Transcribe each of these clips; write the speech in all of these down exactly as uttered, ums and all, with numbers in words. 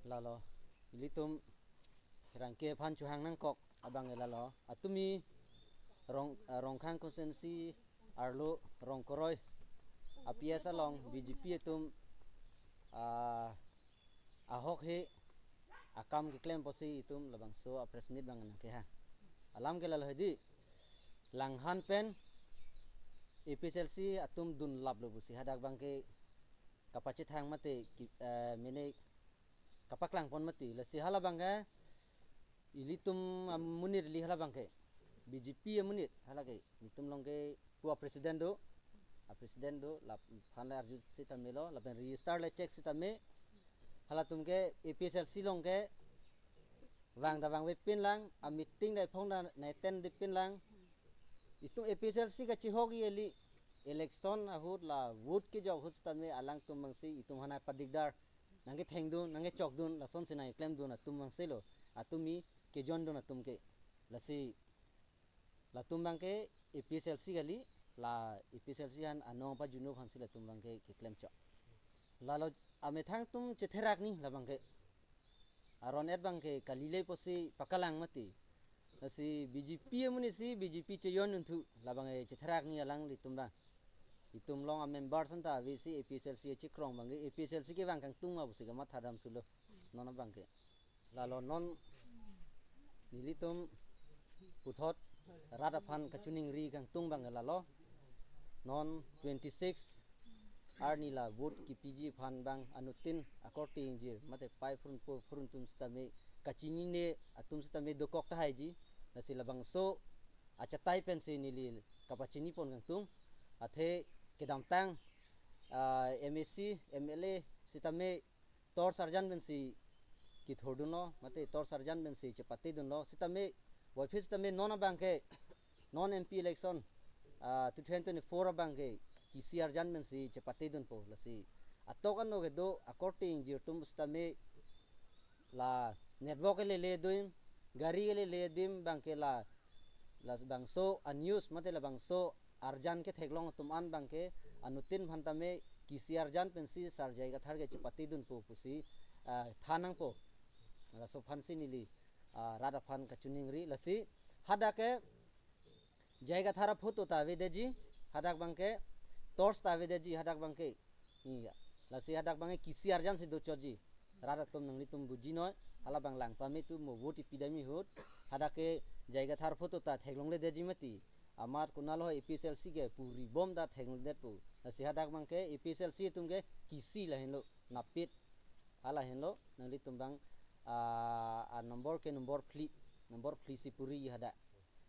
Lalo, ilitum rangke aphan chohang nangkok abang ke lalo. Atumi Rong, ah, Rongkhang constituency arlo Rongkoroi a P S along B J P atum, ah, ahok he akam keklem pusi itum labangso a press meet abang nangkehang. Alam ke lalo hedi, Langhan pen A P H L C atum dunlaplo pusi hadak abang ke kapachethang mate ki, eh, mene kapaklangpon mati. Lasi hala abang ke ilitum amonit, ili hala abang ke B J P amonit, hala ke ilitum along ke pu a president do, a president do, laphan le arju sitame lo, lapen register le check sitame, halatum ke A P H L C along ke vang ta vangve pinlang, a meeting ta iphong ta nang-attend de pinlang. Itum A P H L C kachihok eli, election ahut la vote kejok ahut sitame alangtum abangsi itum aphan nangpadikdar, nangkethengdun, nangkechokdun, lasonsi nangkeklemdun atum abangsilo, atumi kejoindun atum ke. Lasi latum abang ke A P H L C kali, la A P H L C aphan anong pajunu aphansi latum abang ke keklemchok. Lalo amethang atum chetherak ni labang ke. Aron-et abang ke kalile pusi pakalang mati. Lasi B J P amonit si B J P chejoindunthu, labang ke chetherak ni alanglitum abang. Itum along a member santa avesi A P H L C achikrong abang ke, A P H L C kevang kangtung ma pusi kamathadamthulo. Non abang ke. Lalo non nelitum puthot rat aphan kachiningri kangtung abang ke lalo. Non twenty-six arni la vote kipiji aphan abang anuttin akorte ingjir mate pai phurun po phurun atum sitame kachinine atum sitame dokok tahaiji. Lasi labangso achatai pensi neli kapachinipon kangtung. Athe kedamtang, ah, M A C, M L A sitame torch arjan pensi kithurdunlo, mate torch arjan pensi chepatedunlo, sitame, voiphit sitame non abang ke, non M P election, ah, two thousand twenty-four abang ke, kisi arjan pensi chepatedunpo, lasi. Atok ano kedo, akorte ingjir atum sitame, la network kelele adim, gari kelele adim abang ke la, labangso a news mate labangso arjan ketheklong atum an abang ke anuttin aphan tame kisi arjan pensi Sar J I Kathar ke chepatedunpo pusi, ah, than nangpo. Laso aphansi neli, ah, rat aphan kachiningri, lasi hadak ke J I Kathar aphoto ta avedetji, hadak abang ke torch ta avedetji, hadak abang ke. Iya. Lasi hadak abang ke kisi arjan si dochotji. Rat atum nanglitum bujinoi, hala abang lang pame tu mo vote ipidamji ahut. Hadak ke J I Kathar aphoto ta theklongledetji mati. Amat konat lo A P H L C ke puri bom ta theklongledetpo. Lasi hadak abang ke A P H L C atum ke kisi lahenlo, napit. Hala henlo, nanglitum abang, ah, a number ke number phli, number phli si puri hadak.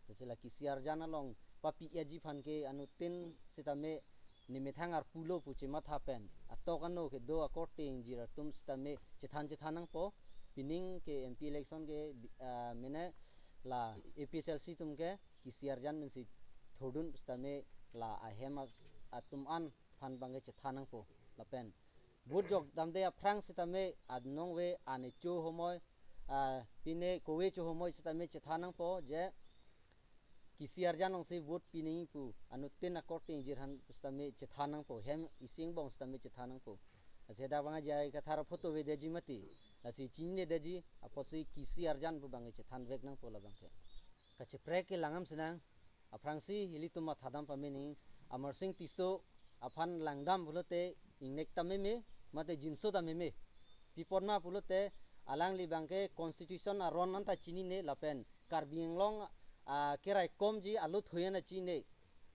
Lasi la kisi arjan along papi aji aphan ke anuttin sitame nemethang arpulo pu chematha pen, atok ano kedo akorte ingjir atum sitame chethan chethan nangpo. Pining ke M P election ke, ah, mene la A P H L C atum ke kisi arjan pensi thurdun sitame la ahem as-, atum an aphan abang ke chethan nangpo. Lapen vote jok damde aphrang sitame anong ave, ane cho homoi, ah, pine kove cho homoi sitame chethan nangpo je kisi arjan alongsi vote pinangji pu anuttin akorte ingjir aphan sitame chethan nangpo, hem isi angbong sitame chethan nangpo. Lasi hadak abang J I Kathar aphoto avedetji mati. Lasi chininedetji apotsi kisi arjan pu abang chethanvek nangpo labang ke. Kacheprek ke langdam sinang, aphrangsi ilitum mathadam pame nangji, Amarsing Tisso aphan langdam pulote ingnek ta meme, mate jinso ta meme. Pi apot ma pulote alangli abang ke constitution aron anta chinine lapen Karbi Anglong, ah, keraikomji alo thoyan ta chinine.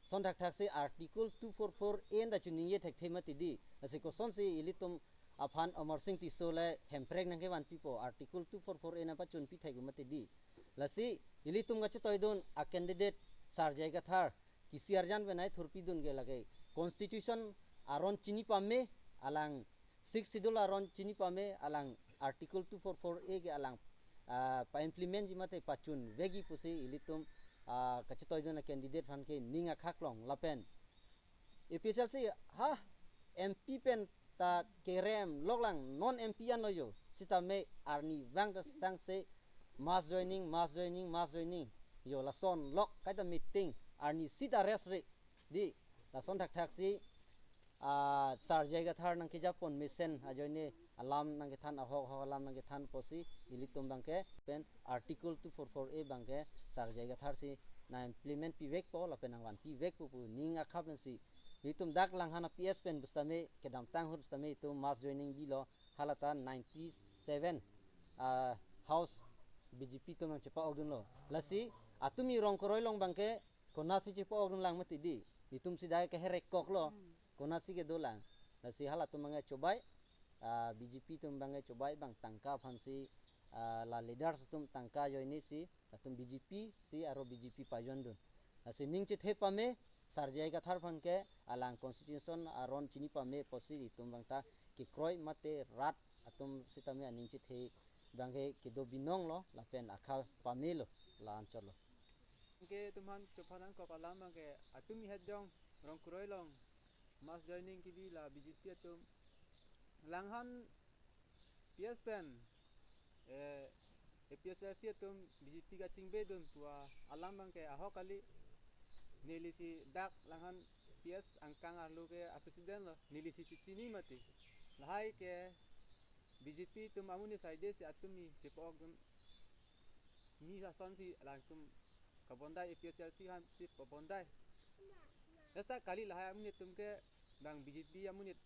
Lason thakthaksi Article two four four A anta chiningje thekthe mati di. Lasi kosonsi ilitum aphan Amarsing Tisso le hemprek nangkevanpipo, Article two four four A nangpachunpi thek mati di. Lasi ilitum kachetoidun a candidate Sar J I Kathar kisi arjan penai thurpidun ke lake constitution aron chini pame, alang Sixth Schedule aron chini pame, alang Article two four four A ke alang, ah, pa-implement ji mate pachunvekji pusi ilitum, ah, kachetoidun a candidate aphan ke ning akhaklong lapen A P H L C ha M P pen ta kerem loklang, non M P anlo jo. Sitame arnivang ta sangse mass joining, mass joining, mass joining. Jo lason lok kaita meeting, arnisi ta rest re. Di, lason thakthaksi, ah, Sar J I Kathar nangkejapon mesen ajoine alam nangkethan, ahok ahok alam nangkethan pusi ilitum abangke pen Article two four four A abangke Sir J I Kathar si nang-implement pivekpo lapen nangvanpivekpo pu ning akha pensi ilitum dak Langhan a P S pen pusitame kedamtang ahut pusitame itum mass joining bilo, halata ninety-seven, ah, house B J P atum nangchepa-okdunlo. Lasi atumi Rongkroi along abangke konatsi chepa-okdun lang mati di. Itum si dak keherekoklo. Hmm. Konatsi kedo lang. Lasi halatum abangke chobai, ah, B J P atum abangke chobai bang tangka aphansi, ah, la leaders atum tangka ajoinesi latum B J P si aro B J P pajoindun. Lasi ning chethe pame, Sir J I Kathar aphan ke alang constitution aron chini pame pusi itum abangta kekroi mate rat atum sitame aning chethe abangke kedo binonglo lapen akha pamelo la anchotlo. Ke atum aphan chopha nangkok alam abangke atumi het jong Rongkroi along mass joining kebi la B J P atum Langhan P S pen, eh, A P H L C atum B J P kachingbedun pu alam abangke ahok kali. Neli si dak Langhan P S angkang arlo ke a president lo, neli si chechini mati. Lahai ke B J P atum amonit saide si atumi chepa-okdun, mi asonsi alangtum kabondai, A P H L C aphansi pabondai. Esta kali lahai amonit atum ke bang B J P amonit.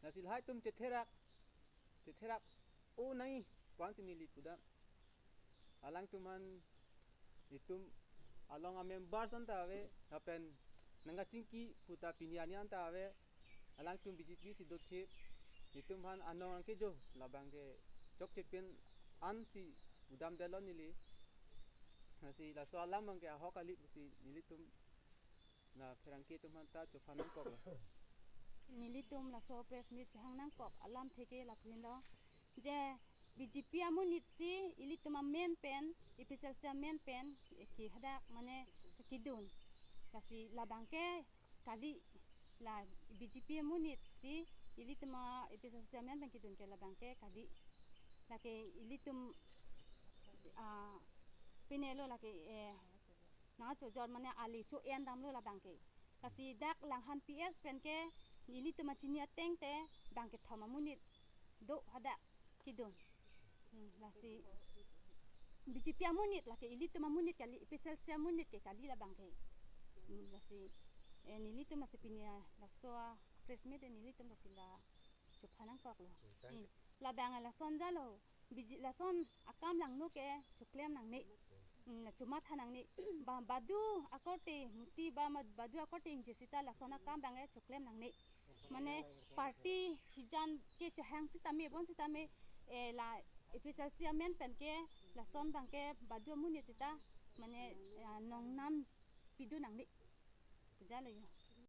Lasi lahai atum chetherak, chetherak-o nangji pu ansi neli pudam. Alangtum aphan itum along a members anta ave, lapen nangkachingki puta pini arni anta ave. Alangtum B J P si dothip, itum aphan anong angkejo labangke chokche pen ansi pudamdetlo neli. Lasi laso alam abangke ahok kali pusi nelitum la pherangke atum aphanta chopha nangkoklo. Nelitum laso press meet chohang nangkok alamthe ke lapuhinlo, je B J P amonit si ilitum amen pen, A P H L C amen pen, eh, ke hadak mane kedun. Lasi labangke kali, la B J P amonit si ilitum a A P H L C amen pen kedun ke labangke kali. Lake ilitum, ah, pinelo lake, eh, nangchojor mane ali cho-endamlo labangke. Lasi dak Langhan P S pen ke nelitum achini ateng te bang kethom amonit do hadak kedun. Hmm, lasi B J P amonit lake ilitum amonit kali, A P H L C amonit ke kali labangke. Hmm, lasi, eh, nelitum lasi pini, ah, laso a press meet nelitum lasi la chopha nangkoklo. Hmm, labang lason jalo. B J P lason akam langno ke choklem nangne. Hmm, la chomatha nangne. Ba, badu akorte muti ba ma, badu akorte ingjir sita lason akam abangke choklem nangne. Mane party hijan ke chohang sitame, bonsitame, eh, la A P H L C amen pen ke lason abangke badu amonit sita mane, eh, nongnam pidun nangne. Kejalo yo.